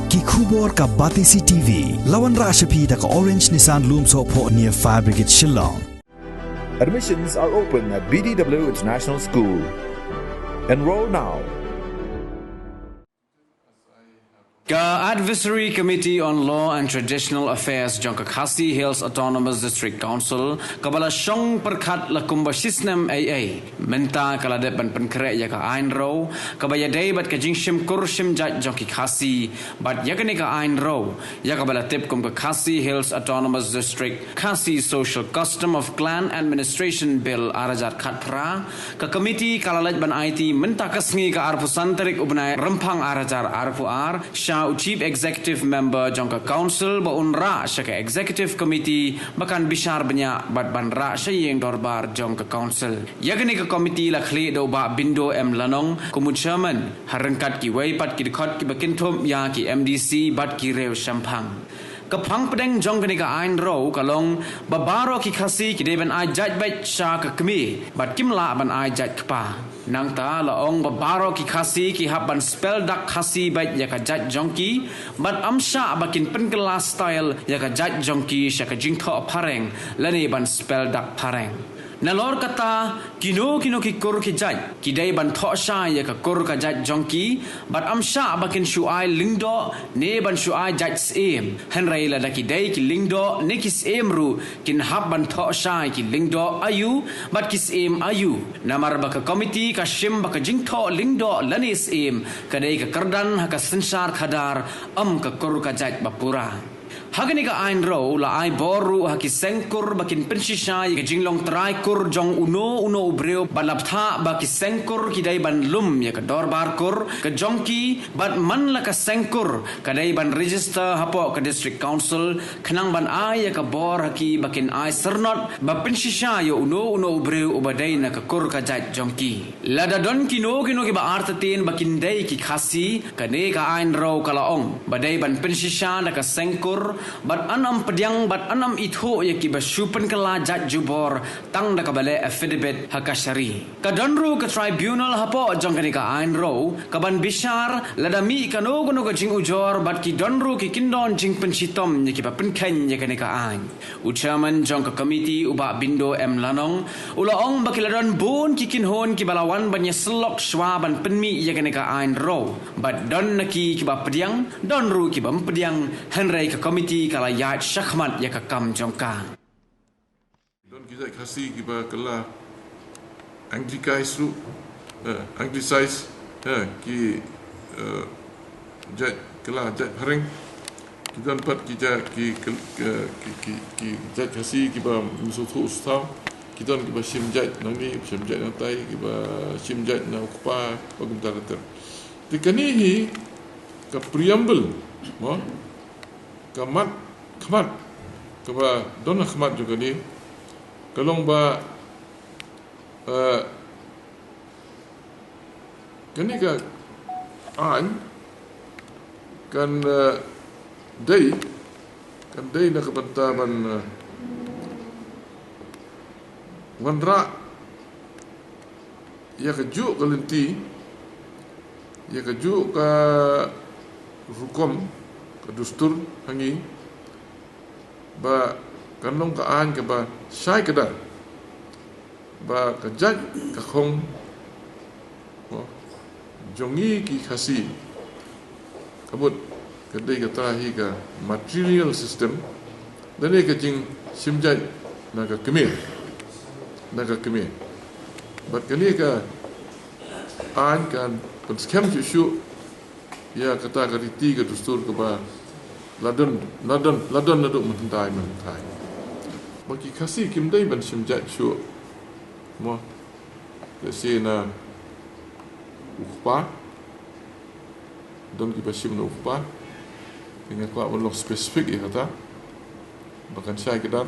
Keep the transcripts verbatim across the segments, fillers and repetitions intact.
Ki khubor ka Batesi T V, la wanrah sha phi da ka Orange Nissan Lumsohphoh near Fire Brigade Shillong. Admissions are open at B D W International School. Enroll now. Ka Advisory Committee on Law and Traditional Affairs jong ka Khasi Hills Autonomous District Council, kaba la shong pyrkhat la kumba shisnem ei ei, mynta ka la dep ban pynkhreh ïa ka aiñ rew kaba ïadei bad ka jingshim kur shim jait jong ki Khasi, bad ïa kane ka aiñ rew, ïa kaba la tip kum ka Khasi Hills Autonomous District Khasi Social Custom of Clan Administration Bill ar hajar khatphra, ka komiti ka la leit ban aiti mynta ka sngi ka arphew san tarik u bnai Rymphang ar hajar arphew ar sha u Chief Executive Member jong ka Council ba un rah sha ka Executive Committee ba kan bishar bniah bad ban rah sha ïing dorbar jong ka Council. Ïa kane ka komiti la khlieh da u Bah Bindo M Lanong kum u Chairman, ha ryngkat kiwei pat ki dkhot kiba kynthup ïa ki M D C bad ki riew shemphang. Ka phang pdeng jong kane ka aiñ rew ka long ba baroh ki Khasi ki dei ban ai jait beit sha ka kmie bad kim lah ban ai jait kpa. Nangta la ong ba baroh ki Khasi ki hap ban spell dak Khasi beit ïa ka jait jong ki, bad ym shah ba kin pynkylla style ïa ka jait jong ki sha ka jingthoh phareng lane ban spell dak phareng. Nalor kata, kino kino ki kur ki jait ki dei ban thoh shai ïa ka kur ka jait jong ki, bad ym shah ba kin shu ai lyngdoh ne ban shu ai jait syiem. Hynrei lada ki dei ki lyngdoh ne ki syiem ruh, kin hap ban thoh shai ki lyngdoh aïu bad ki syiem aïu. Namar ba ka komiti ka shim ba ka jingthoh lyngdoh lane syiem ka dei ka kyrdan ha ka synshar khadar, ym ka kur ka jait ba pura. Ha kane ka aiñ rew la ai bor ruh ha ki seng kur ba kin pynshisha ïa ka jinglong trai kur jong uno uno u briew, bad la bthah ba ki seng kur ki dei ban lum ïa ka dorbar kur ka jong ki, bad man la ka seng kur ka dei ban register hapoh ka District Council, khnang ban ai ïa ka bor ha ki ba kin ai syrnod ba pynshisha ïa uno uno u briew uba dei na ka kur ka jait jong ki. Lada don kino kino kiba artatien ba kin dei ki Khasi, kane ka aiñ rew ka la ong ba dei ban pynshisha da ka seng kur, bad yn ym pdiang bad yn ym ithuh ïa kiba shu pynkylla jait jubor tang da kaba leh affidavit ha kashari. Ka don ruh ka tribunal hapoh jong kane ka aiñ rew kaban bishar lada mih kano kano ka jingujor, bad ki don ruh ki kyndon jingpynshitom ïa kiba pynkheiñ ïa kane ka aiñ. U Chairman jong ka komiti u Bah Bindo M Lanong u la ong ba ki la don bun ki kynhun kiba la wan ban ïasyllok shuwa ban pynmih ïa kane ka aiñ rew, bad don na ki kiba pdiang, don ruh kiba ym pdiang, hynrei ka komiti ka la ïaid shakhmat ïa ka kam jong ka. Don ki jait Khasi kiba kylla Anglicise ruh, eh, Anglicise, eh, ki, eh, jait kylla jait phareng. Ki don pat ki jait ki, ki, ki, ki, ki jait Khasi kiba ym sngewthuh sngewthaw. Ki don kiba shim jait nangne, shim jait nangtai, kiba shim jait na u kpa, ba kumta ter ter. Te kane hi ka preamble, mo? Ka mat khmat kaba don ha khmat jong kane ka long ba, eh, kane ka aiñ kan, eh, dei, kan dei na ka bynta ban, eh, wanrah ïa kajuh ka lynti, ïa kajuh ka rukom, ka dustur ha ngi, ba kan long ka aiñ kaba shai kdar, ba ka jait ka khong, ko, jong ngi ki Khasi, ka mut ka dei ka trai hi ka matrilineal system, lane ka jingshim jait na ka kmie, na ka kmie. Bad kane ka aiñ kan pynskhem shuh shuh ïa kata ka riti ka dustur kaba la don, la don, la don naduh mynhyndai mynhyndai. Ba ki Khasi kim dei ban shim jait shuh, mo. Lehse na u kpa, don kiba shim na u kpa. Te nga kwah ban long specific ïa kata ba kan shai kdar,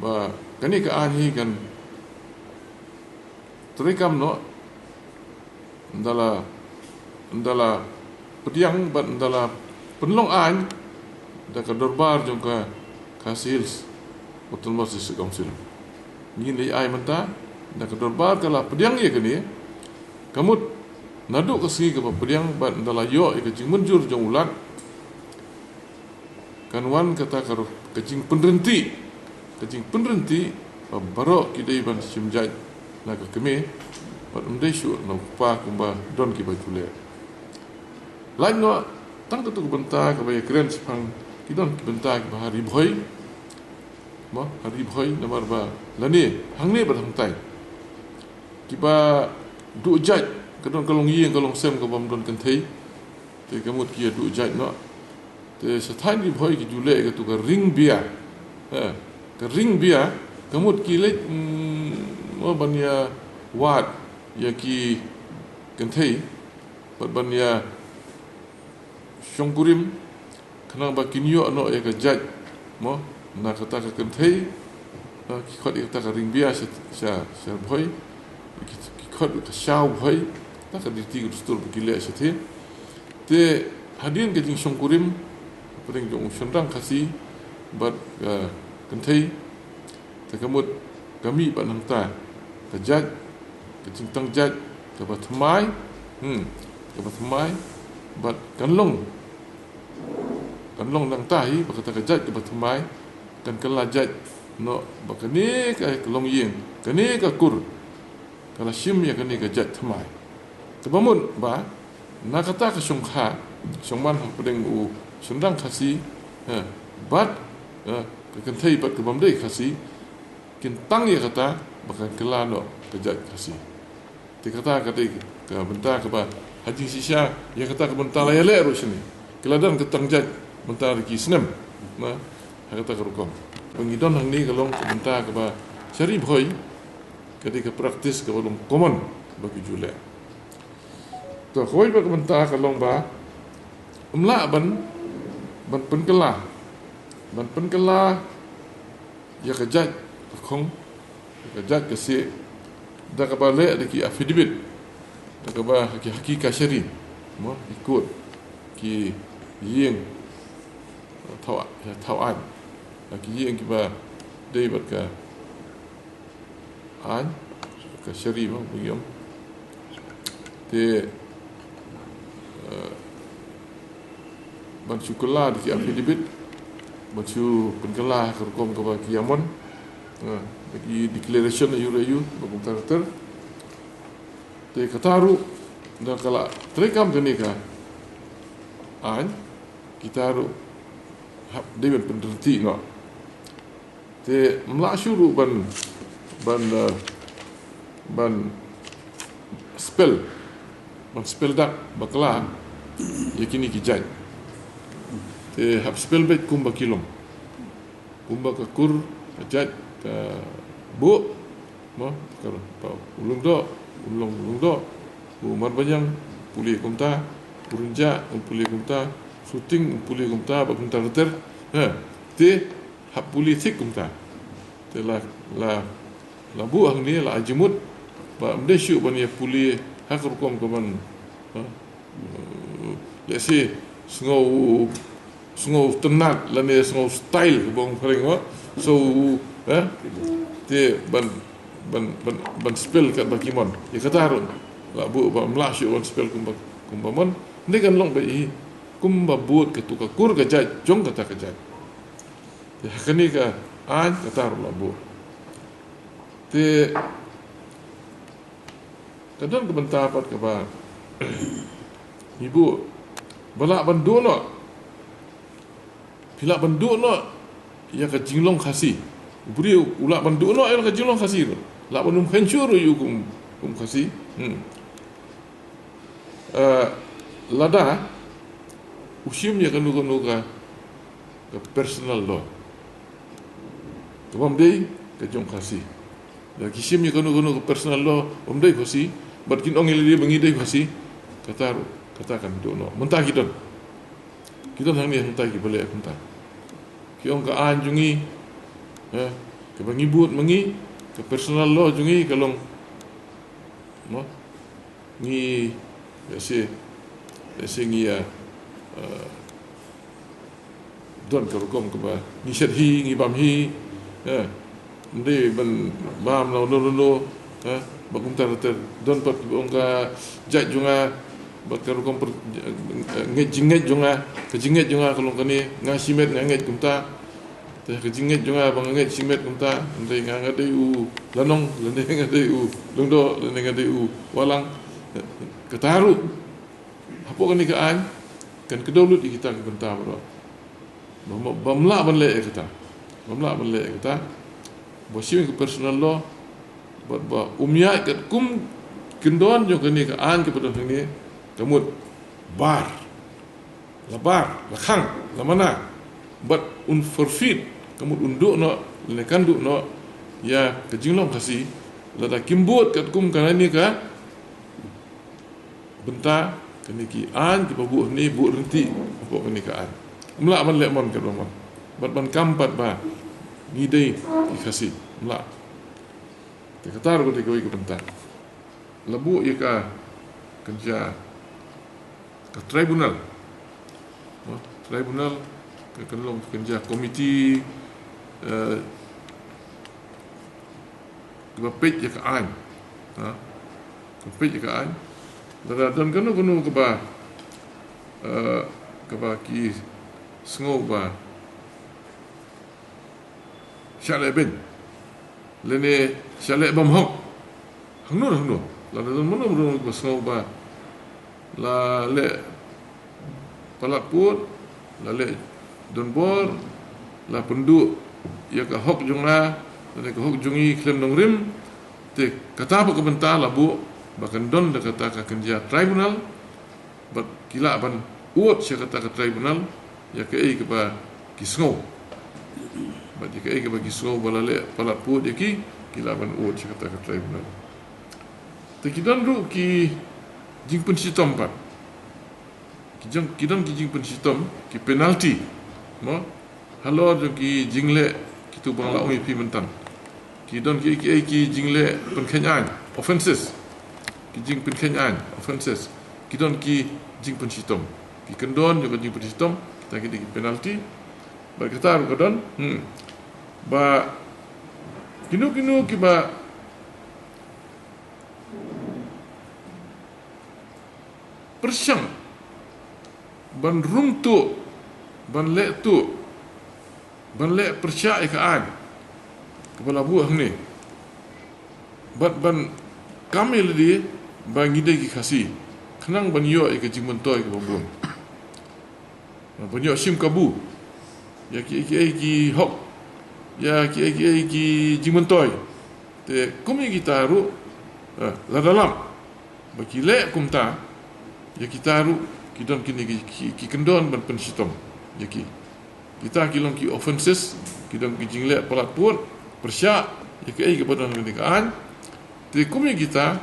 ba kane ka aiñ hi kan treikam noh, ynda la, ynda la pdiang bad ynda la pynlong aiñ da ka dorbar jong ka Khasi Hills Autonomous District Council. Ngin leit ai mynta, ynda ka dorbar ka la pdiang ïa kane, ka mut naduh ka sngi kaba pdiang bad ynda la ïoh ïa ka jingmynjur jong u Lat, Kan wan kata ka ru-, ka jingpynryntih, ka jingpynryntih ba baroh ki dei ban shim jait na ka kmie, bad ym dei shuh na u kpa kumba don kiba ju leh. Lait noh, tang katu ka bynta kaba ïakren shaphang, ki don ki bynta kiba ha Ri Bhoi, mo, ha Ri Bhoi namar ba lane hangne bad hangtai kiba duh jait, ka don ka longïing ka longsem kaba ym don kynthei, te ka mut ki ïa duh jait noh. Te sha thaiñ Ri Bhoi ki ju leh katu ka ring bia. Eh, ka ring bia, ka mut ki leit, mm, mo, ban ïa wad ïa ki kynthei, bad ban ïa shongkurim, khnang ba kin ïoh noh ïa ka jait, mo, na kata ka kynthei, na ki khot ïa kata ka ring bia sha, sha, sha Bhoi, ki, ki khot ka shaw Bhoi, na ka riti ka dustur ba ki leh shathie. Te hadien ka jingshongkurim hapdeng jong u shynrang Khasi bad ka kynthei, te ka mut ka mih bad nangta ka jait, ka jingtang jait kaba thymmai, hmm, kaba thymmai, bad kan long, kan long nangta hi ba kata ka jait kaba thymmai kan kylla jait noh ba kane ka longïing, kane ka kur ka la shim ïa kane ka jait thymmai. Kaba mut ba na kata ka shongkha, shongman hapdeng u shynrang Khasi, eh, bad, eh, ka kynthei bad ka bym dei Khasi, kin tang ïa kata ba kan kylla noh ka jait Khasi. Te kata ka dei ka bynta kaba ha jingshisha ïa kata ka bynta la ïaleh ruh shane. Ki la don ka tang jait bynta da ki snem. Na, ha kata ka rukom ba ngi don hangne ka long ka bynta kaba sha Ri Bhoi ka dei ka practice kaba long common ba ki ju leh. To, kawei pat ka bynta ka long ba ym lah ban, ban pynkylla, ban pynkylla ïa ka jait ka khong, ïa ka jait ka siej da kaba leh da ki affidavit, da kaba ha ki, ha ki kashari, mo, ki kot, ki ïing thaw, thaw aiñ, ha ki ïing kiba dei bad ka aiñ, kashari, mo, ba ngi ong. Te, eh, ban shu kylla da ki affidavit, ban shu pynkylla ha ka rukom kaba ki ïamon, eh, da ki declaration aiu re aiu, ba kumta ter ter. Te kata ruh da ka la treikam kane ka aiñ, kita ruh hap dei ban pynryntih noh. Te ym lah shuh ruh ban, ban, eh, ban spell, ban spell dak bakla ïa kine ki jait. Te hap spell beit kumba ki long, kumba ka kur ka jait ka buh, mo, ka, pa, u Lyngdoh, u long u Lyngdoh, u Marbaniang pule kumta, u Rynjah u pule kumta, Suting u pule kumta, ba kumta ter ter. Ha, te hap pule thik kumta. Te la, la, la buh hangne la ai jingmut ba ym dei shuh ban ïa pule ha ka rukom ka ban, ha? Lehse sngew, sngew tynnat lane sngew style ba ong phareng, ha? So, ha? Te ban, ban, ban, ban spell katba ki mon. Ïa kata ruh la buh ba ym lah shuh ban spell kumba, kumba mon. Ym dei, kan long beit hi kumba bud katu ka kur ka jait jong kata ka jait. Te ha kane ka aiñ kata ruh la buh. Te ka don ka bynta pat kaba ngi buh ba lah ban duh noh. Phi lah ban duh noh ïa ka jinglong Khasi. U briew u lah ban duh noh ïa ka jinglong Khasi ruh. Lah ban ym kheiñ shuh ruh ïa u kum, kum Khasi. Hmm. Eh, lada u shim ïa kano kano ka, ka personal law kaba ym dei ka jong Khasi. Lada ki shim ïa kano kano ka personal law ba ym dei Khasi bad kin ong ïa lade ba ngi dei Khasi, kata ruh, kata kan duh noh. Mynta ki don, ki don hangne hangta kiba leh kumta. Ki ong ka aiñ jong ngi, eh, kaba ngi bud ma ngi, ka personal law jong ngi ka long, mo, ngi, lehse, lehse ngi ïa, eh, don ka rukom kaba ngi shet hi, ngi bam hi, eh, ym dei ban bam na uno uno, eh, ba kumta ter ter. Don pat kiba ong ka jait jong nga bad ka rukom per, eh, ngeit jingngeit jong nga, Ka jingngeit jong nga ka long kane, nga shimet nga ngeit kumta. Te ka jingngeit jong nga ba nga ngeit shimet kumta, hynrei nga nga dei u Lanong, lane nga dei u Lyngdoh, lane nga dei u Wahlang. Kata ruh, hapoh kane ka aiñ, kan kdew lut ïa kita ki bynta baroh. Bym, bym lah ban leh ïa kata. Bym lah ban leh ïa kata. Ba shim ka personal law, bad ba um ïaid katkum kyndon jong kane ka aiñ kaba don hangne, ka mut bar. La bar, la khang, la mana. Bad un forfeit, ka mut un duh noh, lane kan duh noh ïa ka jinglong Khasi, lada kim bud katkum kane ka bynta, kane ki aiñ kiba buh hangne, buh ryntih hapoh kane ka aiñ. Ym lah ban leh mon katba mon. Bad ban kam pat ba ngi dei ki Khasi. Ym lah. Te kata ruh ka dei kawei ka bynta. La buh ïa ka kynja ka tribunal. Mo, tribunal ka, kan long kynja komiti, eh, kiba peit ïa ka aiñ. Ha? Kiba peit ïa ka aiñ. Lada don kano kano kaba, eh, kaba ki sngew ba shah leh beiñ, lane shah leh bymhok, hangno hangno, lada don mano mano ba sngew ba la leh palat pud, la leh donbor, la pynduh ïa ka hok jong nga lane ka hok jong ngi khlem nongrim, te kata pat ka bynta la buh ba kan don da kata ka kynja tribunal. Bad ki lah ban ud sha kata ka tribunal ïa kaei kaba ki sngew. Bad ïa kaei kaba ki sngew ba la leh palat pud ïa ki, ki lah ban ud sha kata ka tribunal. Te ki don ruh ki jingpynshitom pat. Ki jong, ki don ki jingpynshitom, ki penalty. Mo? Halor jong ki jingleh kitu ba nga la ong ïa phi mynta. Ki don ki, ki, ki jingleh pynkheiñ aiñ, offenses. Ki jingpynkheiñ aiñ, offenses. Ki don ki jingpynshitom. Ki kyndon jong ka jingpynshitom, kita ki dei ki penalty. Bad kata ruh ka don, hmm, ba kino kino kiba pyrshang ban rung tuh, ban leh tuh, ban leh pyrshah ïa ka aiñ kaba la buh hangne, bad ban kam ïa lade ba ngi dei ki Khasi, khnang ban ïoh ïa ka jingmyntoi kaba bun, ban ïoh shim kabu ïa ki, ki, ki hok, ïa ki, ki, ki jingmyntoi. Te kum ïa kita ruh, eh, lada lap ba ki leh kumta, ïa kita ruh ki don kine ki, ki, ki kyndon ban pynshitom ïa ki. Kita ki long ki offenses, ki don ki jingleh palat pud, pyrshah ïa kaei kaba don ha kane ka aiñ. Te kum ïa kita,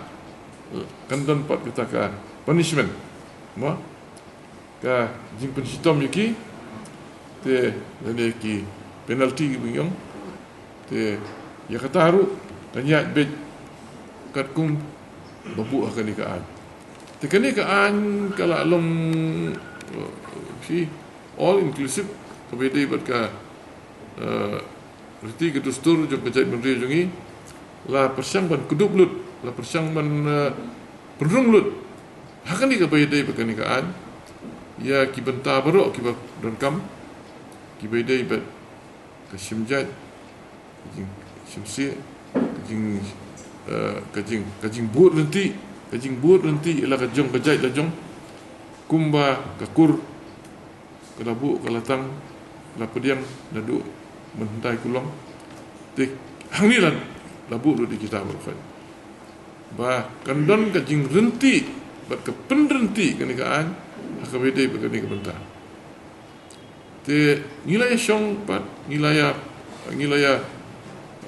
eh, kan don pat kata ka punishment. Mo? Ka jingpynshitom ïa ki, te lane ki penalty kiba ngi ong. Te ïa kata ruh kan ïaid beit katkum ba buh ha kane ka aiñ. Te kane ka aiñ ka la long, eh, shi all inclusive, kaba ïadei bad ka, eh, riti ka dustur jong ka jaitbynriew jong ngi, la pyrshang ban kdup lut, la pyrshang ban, eh, pynrung lut ha kane kaba ïadei bad kane ka aiñ ïa ki bynta baroh kiba donkam, kiba ïadei bad ka shim jait, ka jingshim sih, ka jing, eh, ka jing, ka jingbud ryntih, ka jingbud ryntih ïa la ka jong ka jait la jong, kumba ka kur ka la buh, ka la tang, la pdiang naduh mynhyndai kulong. Te hangne la, la buh lut ïa kita baroh khoit ba kan don ka jingryntih bad ka pynryntih kane ka aiñ ha kaba ïadei bad kane ka bynta. Te ngi la ïa shong pat, ngi la ïa, ngi la ïa,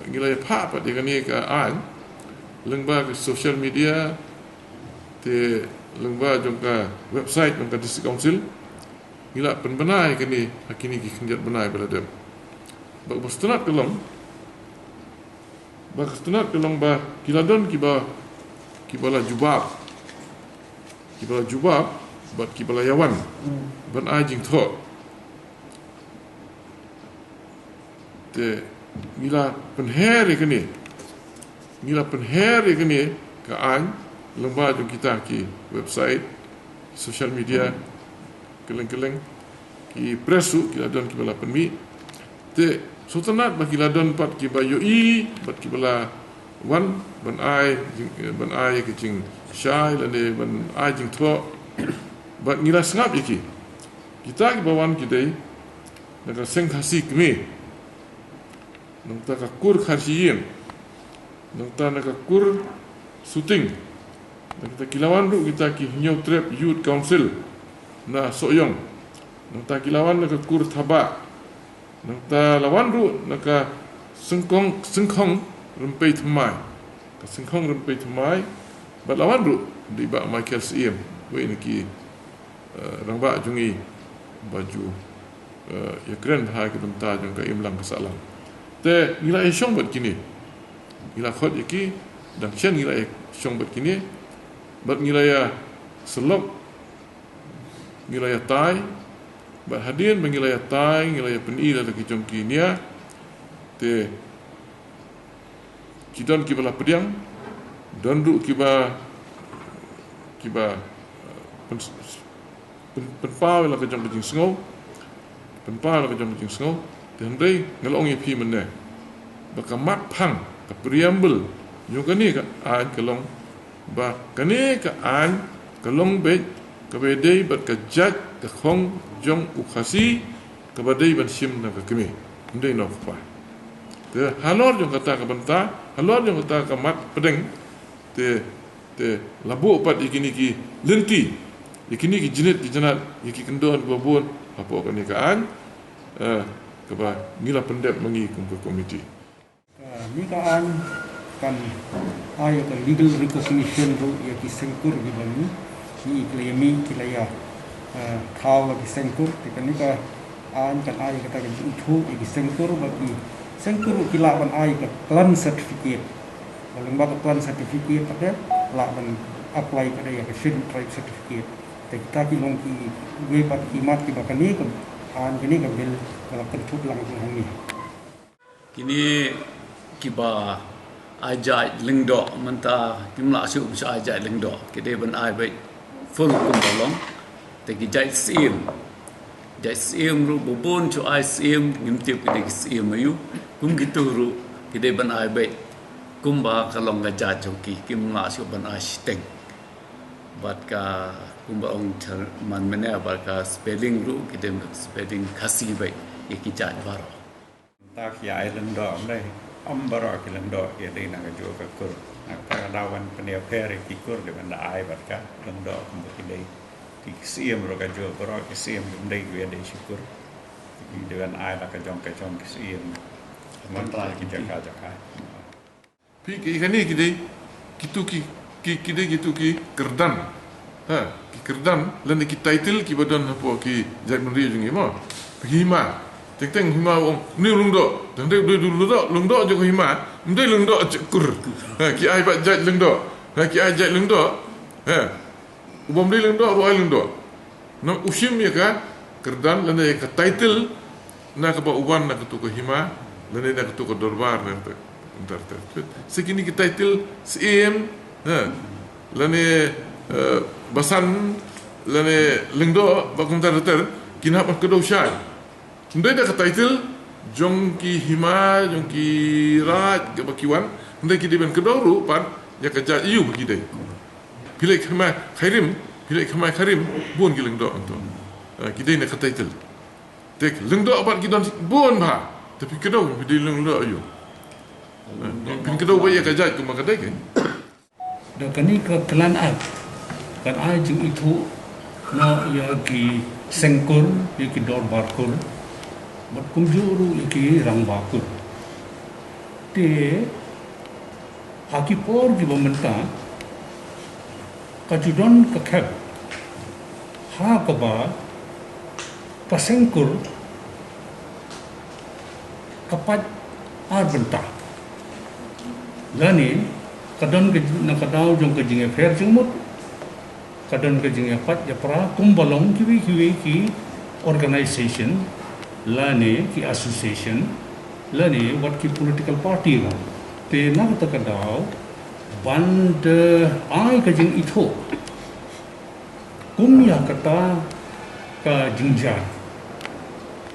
ngi la ïa phah pat ïa kane ka aiñ lyngba ka social media, te lyngba jong ka website jong ka District Council. Ngi la pynbna ïa kane ha kine ki khyndiat bnai ba la dep. Bad ba sngewtynnat ka long, ba sngewtynnat ka long ba ki la don kiba, kiba la jubab, kiba la jubab bad kiba la ïawan ban ai jingthoh. Te ngi la pynher ïa kane, ngi la pynher ïa kane ka aiñ lyngba jong kita ki website, social media, kylleng kylleng. Ki press ruh ki la don kiba la pynmih. Te sngewtynnat ba ki la don pat kiba ïohi bad kiba la wan ban ai jing, ban ai ka jingshai lane ban ai jingthoh. Bad ngi la sngap ïa ki. Kita kiba wan ki dei na ka seng Khasi kmie. Nangta ka kur Kharshiying. Nangta na ka kur Suting. Nangta ki la wan ruh kita ki Hynñiewtrep Youth Council na Sohiong. Nangta ki la wan na ka kur Thabah. Nangta la wan ruh na ka Syngkong, Syngkhong Rympei Thymmai. Ka Syngkhong Rympei Thymmai. Bad la wan ruh dei Bah Michael Syiem. Wei na ki eh, rangbah jong ngi ba ju, eh, ïakren ha ki bynta jong ka imlang ka sahlang. Te ngi la ïa shong bad kine. Ngi la khot ïa ki, dang shen ngi la ïa shong bad kine. Bad ngi la ïa sylok, ngi la ïa tai. Bad hadien ba ngi la ïa tai, ngi la ïa pyni la ki jong ki nia. Te ki don kiba la pdiang, don ruh kiba, kiba, eh, pyn, pyn, pynpaw la ka jong ka jingsngew, pynpaw la ka jong ka jingsngew. Te hynrei nga la ong ïa phi mynne ba ka mat phang, ka preamble jong kane ka aiñ ka long ba kane ka aiñ ka long beit kaba dei bad ka jait ka khong jong u Khasi, kaba dei ban shim na ka kmie, ym dei na u kpa. Te halor jong kata ka bynta, halor jong kata ka mat pdeng, te, te la buh pat ïa kine ki lynti, ïa kine ki jnit ki jnat, ïa ki kyndon kiba bun hapoh kane ka aiñ, eh, kaba ngi la pyndep ma ngi kum ka komiti. Kane ka aiñ kan ai ïa ka legal recognition ruh ïa ki seng kur kiba mih, ki la ïa mih, ki la ïa, eh, thaw la ki seng kur. Te kane ka aiñ kan ai ïa kata ka jingithuh ïa ki seng kur, ba ki seng kur ruh ki lah ban ai ka clan certificate. Ba lyngba ka clan certificate pat te lah ban apply pat ïa ka Scheduled Tribe certificate. Te kita ki long kiwei pat ki mat kiba kane ka aiñ, kane ka bill ka la kynthup lang hangne. Kine kiba ai jait lyngdoh mynta kim lah shuh ban shu ai jait lyngdoh, ki dei ban ai beit full kumba long. Te ki jait syiem, jait syiem ruh ba bun shu ai syiem, ngim tip ki dei ki syiem aïu. Kum kitu ruh ki dei ban ai beit kumba ka long ka jait jong ki, kim lah shuh ban ai shiteng. Bad ka kumba ong chairman mynne, bad ka spelling ruh ki dei spelling Khasi beit ïa ki jait baroh. Mynta ki ai lyngdoh, ym dei, ym baroh ki lyngdoh ki dei na kajuh ka kur. Na kata ka daw ban pynïapher ïa ki kur dei ban da ai bad ka lyngdoh kumba ki dei. Ki, ki syiem ruh kajuh, baroh ki syiem ym dei kiba dei shi kur. Ki dei ban ai la ka jong ka jong ki syiem. Mynta ki jaka jaka. Phi, ki, kane ki dei kitu ki, ki, ki dei kitu ki kyrdan. Ha, ki kyrdan lane ki title kiba don hapoh ki jaitbynriew jong ngi mo. Hima. Teng teng hima u ong, une u lyngdoh. Teng teng u dei u lyngdoh, lyngdoh jong ka hima. Ym dei lyngdoh jong ka kur. Ha, ki ai ba jait lyngdoh. Ha, ki ai jait lyngdoh. Ha. U bym dei lyngdoh ruh ai lyngdoh. Nang u shim ïa ka kyrdan lane ïa ka title na kaba u wan na katu ka hima lane na katu ka dorbar na kata, kata, kata. Sa kine ki title syiem, ha, lane, eh, basan lane lyngdoh ba kumta ter ter, kin hap ban kdew shai. Ym dei da ka title jong ki hima, jong ki raid kaba ki wan, ym dei, ki dei ban kdew ruh pat ïa ka jait aïu ba ki dei. Phi leit khmai Khyrim, phi leit khmai Khyrim, bun ki lyngdoh hangto. Ah, ki dei na ka title. Te lyngdoh pat ki don bun bha. Te phi kdew, phi dei lyngdoh aïu. Ah, phin kdew ba ïa ka jait kumba ka dei ke. Da kane ka Clan Act kan ai jingithuh noh ïa ki seng kur, ïa ki dorbar kur, bad kumjuh ruh ïa ki rangbah kur. Te ha ki por kiba mynta ka ju don ka khep ha kaba ka seng kur ka pait ar bynta. Lane ka don ka, na ka daw jong ka jingïapher jingmut, ka don ka jingïapait ïapra kumba long kiwei kiwei ki organization lane ki association lane wat ki political party ruh. Te na kata ka daw ban da ai ka jingithuh kum ïa kata ka jingjia.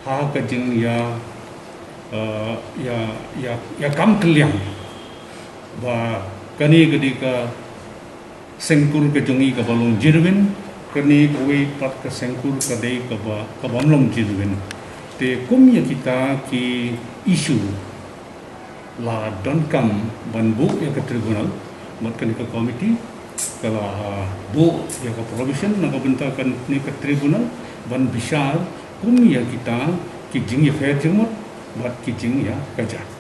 ha ka jingïa, uh, ïa, ïa, ïa kam kylliang ba kane ka dei ka sengkur ka jong ngi kaba long genuine, kane kawei pat ka sengkur ka dei kaba, kabym long genuine. Te kum ïa kita ki issue la donkam ban buh ïa ka tribunal, bad kane ka committee ka la buh ïa ka provision na ka bynta kane ka tribunal ban bishar kum ïa kita ki jingïapher jingmut bad ki jingïakajia.